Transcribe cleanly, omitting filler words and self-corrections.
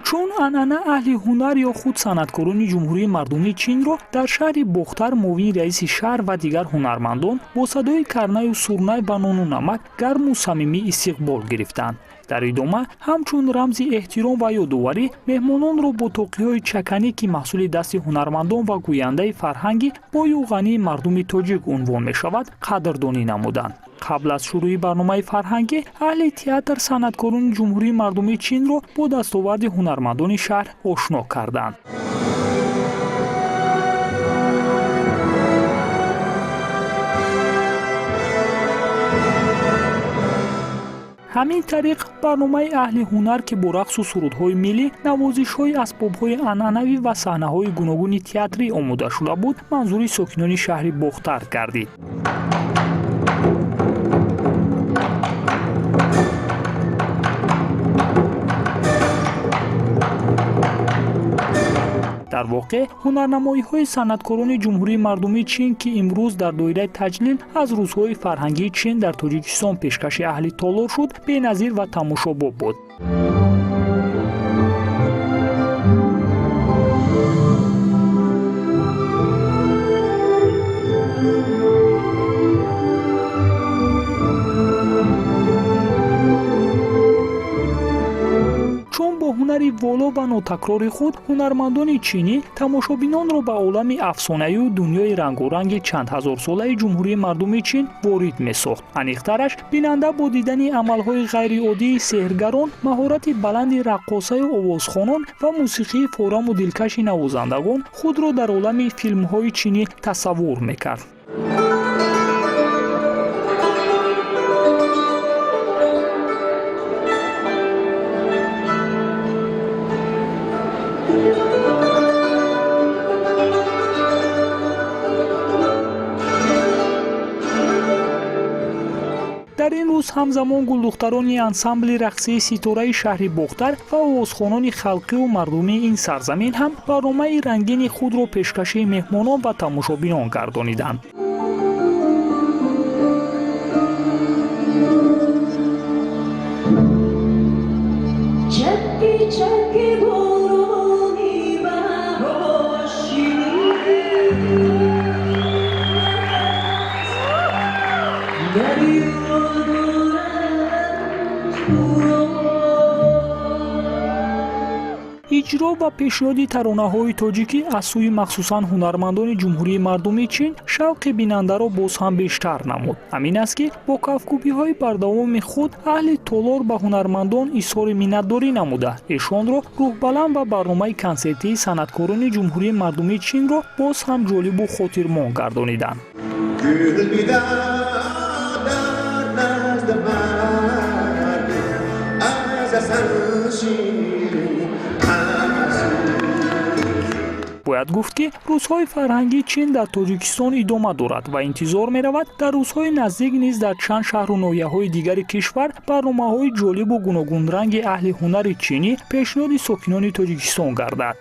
Чун анъана, аҳли ҳунар ё худ санъаткорони Ҷумҳурии Мардумии Чинро дар шаҳри Бохтар муовини раиси шаҳр ва дигар ҳунармандон бо садои карнаю сурнай ва нону намак гарму самимӣ истиқбол гирифтанд. Дар идома, ҳамчун рамзи эҳтиром ва ёдоварӣ, меҳмононро бо тоқиҳои чаканӣ, ки маҳсули дасти ҳунармандон ва гӯяндаи фарҳанги бою ғании мардуми тоҷик унвон мешавад, қадрдонӣ намуданд. Қабл аз шурӯи барномаи фарҳангӣ, аҳли театр санъаткорони Ҷумҳурии Мардумии Чинро бо дастоварди ҳунармандони шаҳр ошно карданд. Ҳамин тариқ, барномаи аҳли ҳунар, ки бо рақсу сурудҳои миллӣ, навозишҳои асбобҳои анъанавӣ ва саҳнаҳои гуногуни театрӣ омода шуда буд, манзури сокинони шаҳри Бохтар гардид. Дар воқеъ, ҳунарнамоиҳои санъаткорони Ҷумҳурии Мардумии Чин, ки имрӯз дар доираи таҷлил аз рӯзҳои фарҳангии Чин дар Тоҷикистон пешкаши аҳли толор шуд, беназир ва тамошобоб буд. Ҳунари воло ва нотакрори худ ҳунармандони чинӣ тамошобинонро ба олами афсонавию дунёи рангоранги чандҳазорсолаи Ҷумҳурии Мардумии Чин ворид месохт. Аниқтараш, бинанда бо дидани амалҳои ғайриоддии сеҳргарон, маҳорати баланди раққосаю овозхонон ва мусиқии фораму дилкаши навозандагон худро дар олами филмҳои чинӣ тасаввур мекард. Дар ин рӯз ҳамзамон гулдухтарони ансамбли рақсии Ситораи шаҳри Бохтар ва овозхонони халқиву мардумии ин сарзамин ҳам барномаи рангини худро пешкаши меҳмонон ва тамошобинон гардониданд. Иҷро ва пешниҳоди таронаҳои тоҷикӣ аз сӯи махсусан ҳунармандони Ҷумҳурии Мардумии Чин шавқи бинандаро боз ҳам бештар намуд. Ҳамин аст, ки бо кафкӯбиҳои бардавоми худ аҳли толор ба ҳунармандон изҳори миннатдорӣ намуда, эшонро рӯҳбаланд ва барномаи консертии санъаткорони Ҷумҳурии Мардумии Чинро боз ҳам ҷолибу хотирмон гардониданд. Бояд гуфт, ки рӯзҳои фарҳангии Чин дар Тоҷикистон идома дорад ва интизор меравад, дар рӯзҳои наздик низ дар чанд шаҳру ноҳияҳои дигари кишвар барномаҳои ҷолибу гуногунранги аҳли ҳунари чинӣ пешниҳоди сокинони Тоҷикистон гардад.